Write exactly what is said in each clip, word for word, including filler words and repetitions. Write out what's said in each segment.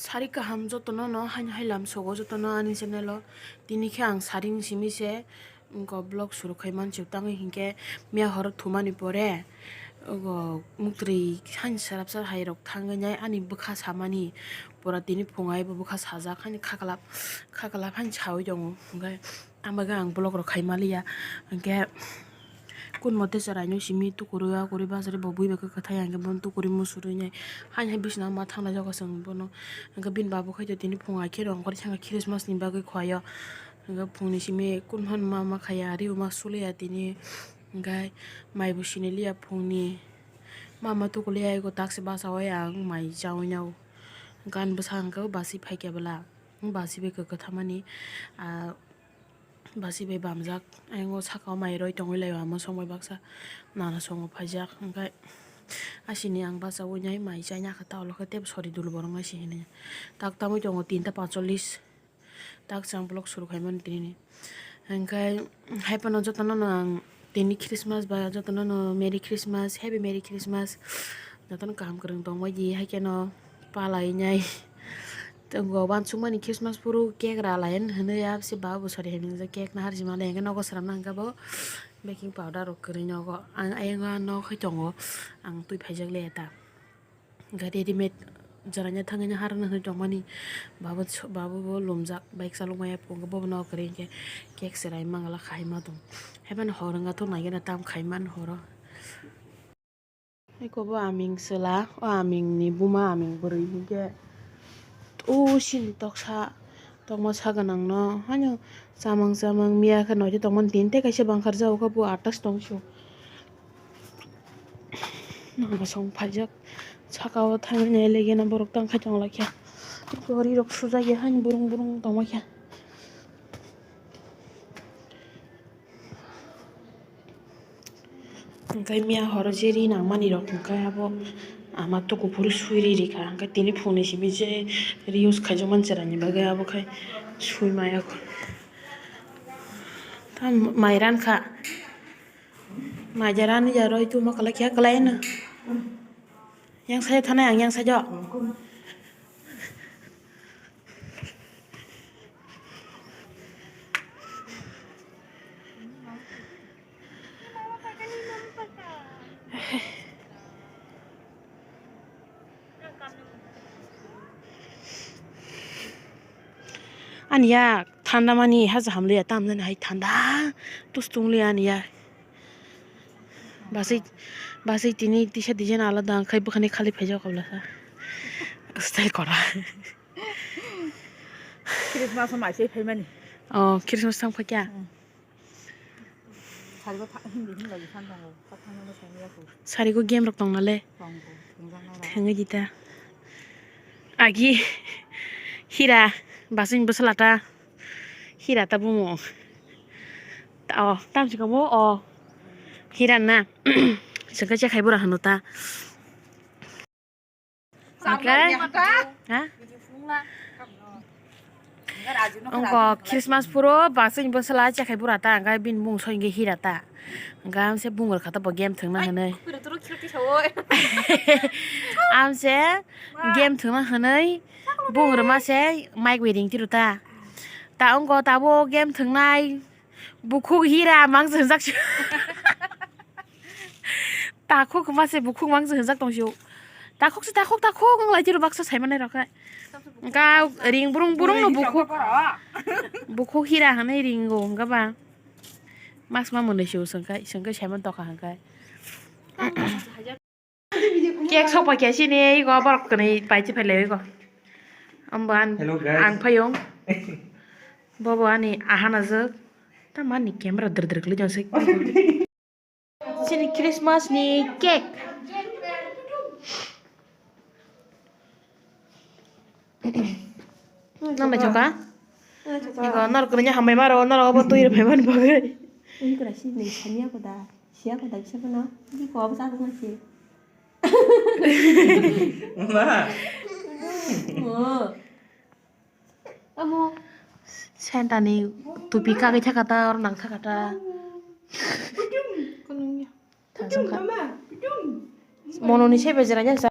Sari kaham jotono no haino hai lam sogo jotono ani channel o. Tini khe ang saring simi se wngkha vlog suru khai mansi tangwi hinkhe miya horo thumani pore ogo muktri haino sarap sar hai rok thangwi nai ani bwkha samani pura tini phung ai bo bwkha sajak haino khaklap khaklap haino sawi tongo hinkhe. Ang bagwi ang vlog rok khai maliya. Hwnkhe kun mote chwraino simi tukuri, akuri, bachari bo bui bai khe kwthai, hwnkhe bono tukuri musurwi nai. Haini hai bisina ma thangna jaga chwng bono. Hwnkhe bini babu khai tini phung ai khe rong kori thangkha Christmas ni bagwi khoyo. Hwnkhe phungni simi kun hwn ma ma khaiya, riuma suliya tini. Hwnkhe mai bo siniliya phungni. Ma ma tukuliya ego taksi basa o yang mai chaui nao. Gan bwsa hwnkhe basi phaikya bwla. Basi bai kwthamani, ah, basi bai bamjak. Ayang o saka o mai roi tongwi lai o, amo song bai baksa nana songo phaijak. Hwnkhe asini ang bachaui nai mai chai nakha ta, olo khe tebo sori dul borok nai se hinwi. Tak tamwi tongo tinta panchallis. Tak chwng vlog suru khai mani tini. Hwnkhe hai phano jotono no ang tini Christmas ba jotono no Merry Christmas, Happy Merry Christmas. Jotono kaham kwrwng tongbai di, hai kheno palai nai. Tongo uansukmani Christmas phuru cake ra lai hinwi, abse ba bo sari hinwi cake na harjima le, hwnkhe nogo swnamna hwnkhe bo baking powder rok kwrwi nogo. Ang ayang o nok hai tongo, ang twi phaijak le ta. Hwnkhe readymade jora nya thangwi harwk nw hwnwi tongmani. Babo, babo bo lumjak, bike chalok maya phunukgo, bobo nok kwrwi hwnkhe cake chwrai mangala khai ma tong. Haibano hor wngkha tho naigena tam khai man horo. Eko bo aming chwla, o aming ni buma aming bwrwi hwnkhe o sini toksa. Tokma sa gwnangno haino chamang chamang miya khe noide tongmani tin tei kaisa bangkharjak, o khe bo atas tongso. Nangkhe song phaijak saka o thangnai legena borok tang khai tong lai khe. Gori rok sujak ya haino burung burung tongma khe. Hwnkhe miya horo je ri nangmani rok hwnkhe abo ama to kuphuru sui ri rikha, hwnkhe tini phungni simi je reuse khaijakmani chwraini bagwi abo khai sui maya kho. Tam mai rankha, mai ja rani ja roi tuma kwlai khe kwlai no. Yang saja thanai ang yang saja. Ani ya thanda mani haja hamliya tamjani hai thanda tus tungli ani ya. Basai, basai tini tisa design alada wngkhai bwkhani khali phaijak oblasa. Style kora. Christmas o mai se phaimani. Oh, Christmas thang phai kya? Hmm. Sari bo tha-, hindi, hindi lagi san tongo. Kha thangna bo thangya ko. Sari ko game rok tong nale. Tongo, thengjaknai rok. Thengwi di ta. Agi hira basing bwsala ta. Hira ta bumo. Ta, oh, tam si komo, oh. Hira na. Sengka chekhai bura hanu ta. Hwnkhe? Ha? Wngkha Christmas phuru basing bwsala chekhai bura ta, hwnkhe bini mung soi hwnkhe hira ta. Hwnkhe amse bung rwkha ta bo game thwngna hwnwi. Amse game thwngna hwnwi bung rwma se mic bai ring tiru ta. Ta wngkha tabuk game thwngnai. Bukhuk hira mang se hwnjak si. Takhuk ma se bukhuk mang se hwnjak tong si. Takhuk se takhuk, takhuk wng lai tiro baksa sai manai rok khe. Wngkha ring burung burung no bukhuk. Bukhuk hira hwnwi ringo wngkha ba. Mas ma mwnwi si swngkha, swngkha sai man tokha hwnkha. Cake sokpai khe sini ego borok kwnwi pai chi phai lai ego. Ambo an Hello, guys. Ang phayung. Bobo ani ahana jwk. Tamani camera dr dr kli jang sik. Sini Christmas ni cake. Nang nai choka? Nang nai choka. Ego nor kwnwi hambai maro nor obo twi rw phai man bagwi. Ini kura si nai samya ko da. Siya ko da bisa pano. Ini ko obo sa ko si. Ma. Oh. Amo. Senta ni tupi kagwi thaka ta, oro nang thaka ta. Mono ni sebe jera nya sa.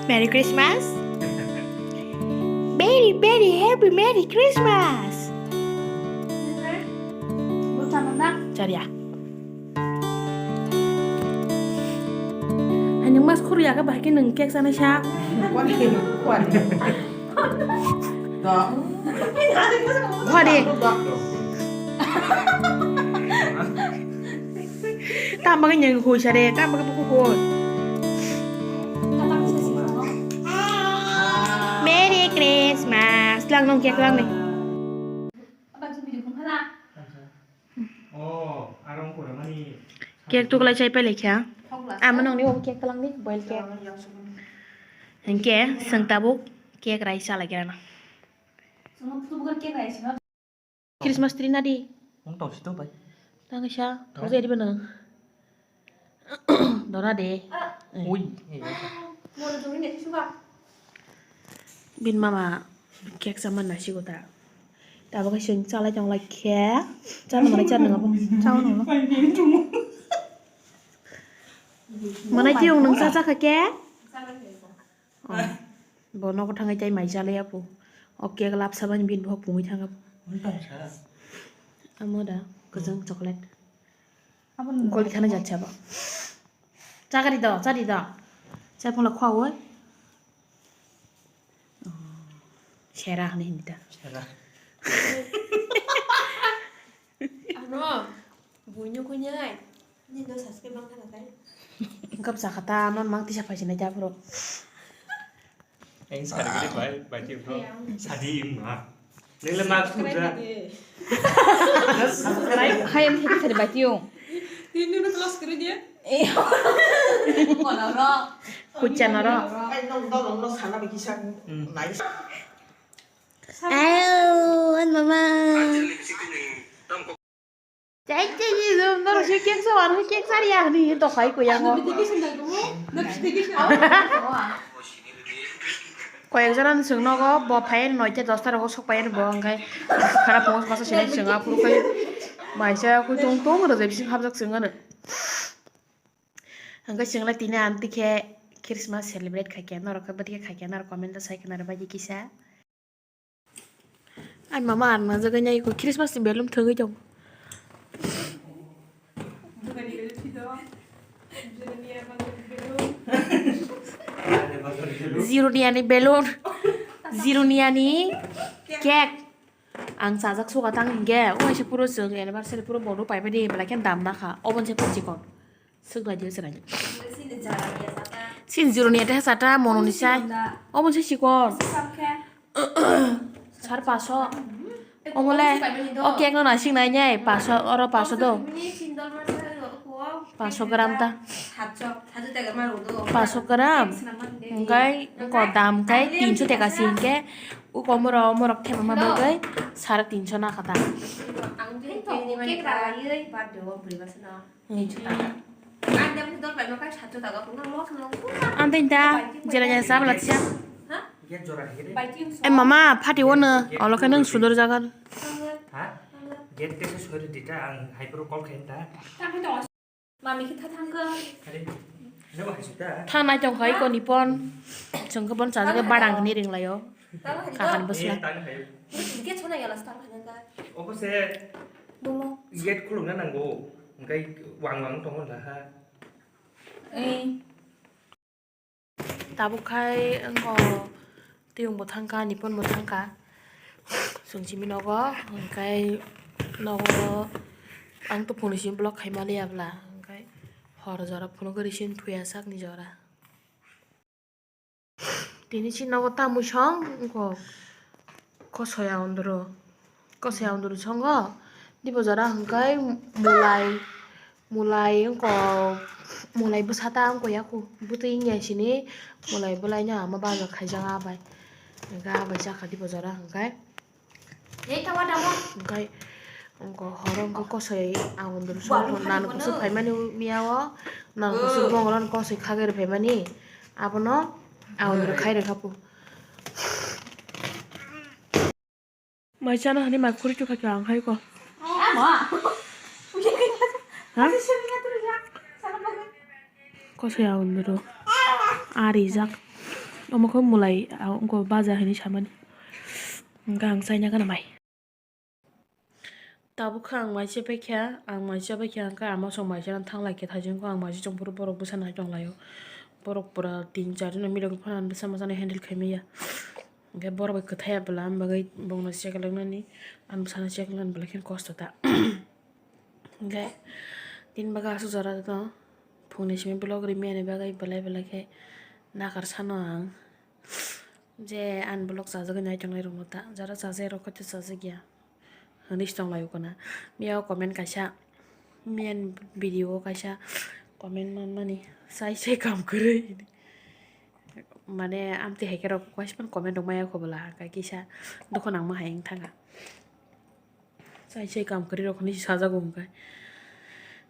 Merry Christmas. Very, very happy Merry Christmas. Charia. Hanya mas khuru ya ka bahai ke nung cake sana sha. Kuan, kuan. Da. Kuan. Tamo khe nyeng hui sare, tamo khe buku hui. Merry Christmas. Lang nong cake lang ni. Oh, arong kora mani. Cake tu kalai chai pai lekha. Ama nong ni obo cake talang ni, boil cake. Hingke, seng tabuk cake rai chala kira na. Christmas tree na di. Wng tong si to bai. Tang sa, tang. Tong sa di bana. Dona de. Ui. Bin mama cake sama nasi gota. Tabo khe sing chalai tong lai khe. Chana mana chana ngabo. Chao nang. Mana tiyong nang cha cha kha ke? Oh. Bo nogo thangwi tei mai chalai apo. O cake lapsa bani bini bo pungwi thang apo. Amo da kwchwng chocolate. Goli khana jat sabo. Chakari do, chadi do. Chai phungla khwa oi. Sera hwnwi hini da. Sera. Ano, buino kunyai. Ni do subscribe bang khana kai. Engkap sakata, non mang tisa phaisina da bro. Eng sadi gede bai, bai ti bro. Sadi ma. Neng le ma subscribe khujak. Hai, em thik sadi bai ti. Tini no close kuri dia. Kucha noro. Ai, nong dolong no sana bagi sang. Hmm. Nice. Ayo, an mama. Chai chai ni dum noro si cake sa wan cake sari ya ni to khai ko yang. Koyek jora ni sung nogo bo phai noita dosta rogo sok pai bo hingke khara phungo masa sini sung aphuru kai maisa kui tong tong rwjak bising hapjak sung ano. Hingke sung lai tini aunty khe Christmas celebrate khai khe norok khe bwdike khai khe norok comment o sai khe norok bai kisa. Ai mama ang nang jaga nyai ko Christmas ni belum thwngwi tong. Zero ni ani balloon, zero ni ani cake. Ang chajak suka tang hingke, o aisa puro chwng anniversary puro bono pai mani belai khe dam nakha, obo se pachikon. Swk bai di swrang. Sin zero ni ete sata mono ni sai. Obo se chikon. Sar paso. Omole o cake no nasing nai nai paso oro paso do. Paso gram ta. Paso gram. Hingkai ko dam kai tinso teka si hingke. Uko moro morok thepama bagwi sare tinso na kha ta. Ang tei tong cake rayui. Ang tei ta jera jera sabla siya. Gate jora higiri. E mama, phati wano, olo khe nwng sudor jagan. Ha? Gate tesa sori dita, ang hai phuru call khain ta. Mami khe tha thangkha. Are, nabo hai suta. Thanai tong khai ko nipon. Chwng khe bon chajak badang ni ring layo. Kahan bwsla. Eh, tang hai. Gate chona yala stang khain ta. Obo se. Bomo. Gate khulumna nango. Engkai wang wang tongo da ha. Eh. Tabuk khai wngkha, tiyung bo thangkha, nipon bo thangkha. Chwng simi nogo, hwnkhe nogo ang topungni simi vlog khaima liya bwla, hwnkhe hor jora phunugwi rw sini thuya sakni jora. Tini si nogo tamui song wngkha. Kosoi aunduru, kosoi aunduru songo. Dibo jora hwnkhe mulai, mulai wngkha, mulai bwsa ta wngkha yaku. Bwtwi wngya sini mulai bwlaino ama baja khaijak abai. Hwnkhe abai chakha dibo jora hwnkhe. Hwnkhe wngkha horo wngkha kosoi aunduru songo. Nang kusu phaimani miya o, nang kusu bongorok kosoi khagwi rw phaimani. Abono aunduru khai rwkha pu. Mai chana hani mai khuri chukha khe ang hai ko. Ha? Kosoi aunduru. Ari jak. Omo khe mulai, ah, wngkha baja hinwi samani. Hwnkhe ang chaina gana mai. Tabuk khe ang mai se paikha, ang mai se paikha, hwnkhe ama song mai chana thanglai khe thaijwngkho, ang mai se chongphuru borok bwsa nai tonglaio. Borok pura tin char jona milok phano ang bwsa masa nai handle khaimaya. Hwnkhe borok bai kwthai ya bwla, ang bagwi bongno check langnani, ang bwsano check langnani belai kheno kosto ta. Hwnkhe tini bagwi aswk jora no phungni simi vlog rimani bagwi belai belai khe nakar sano ang je ani vlog chajagwi nai tongnai rokno ta, jara chajakrok khe chajakya. Hwnwi se tonglaio kana. Miyao comment kaisa, miyani video o kaisa comment manmani, sai sai kam kwrwi. Mane amtwi hai khe rok kaisa phano comment rok maya kho bwla, hwnkhe kisa dukhu nangma hai wng thangkha. Sai sai kam kwrwi rok hwnwi se sajago hwnkhe.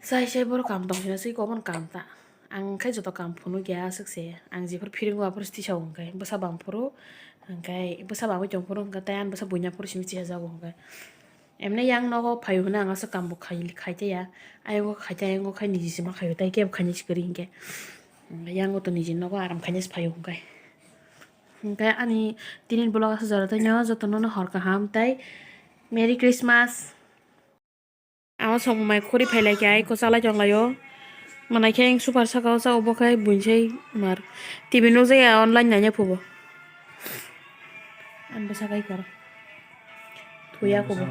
Sai sai borok kam tong sina se obono kam ta. Ang khe joto kam phunukya aswk se. Ang jephuru phiringo aphuru se tisao hwnkhe. Bwsa bam phuru hwnkhe bwsa bamwi tong phuru hwnkhe tei ani bwsa buina phuru simi tisajago hwnkhe. Emne yang nogo phaio hwnwi ang aswk kambo khai, khai taiya. Ayongo khai tei ayongo khai niji se ma khaio tei kebo khainai se kwrwi hinkhe. Yango to niji nogo aram khainai se phaio hwnkhe. Hwnkhe ani tini vlog aswk jora tei no jotono no hor kaham tei Merry Christmas. Ama song mai khuri phailai khe ai kwchalai tonglaio. Manai khe ang super saka o cha obo khai buinsai mar. T V nukjaya online naina phubo. Ang bwsa kai karo. Thuya kubo.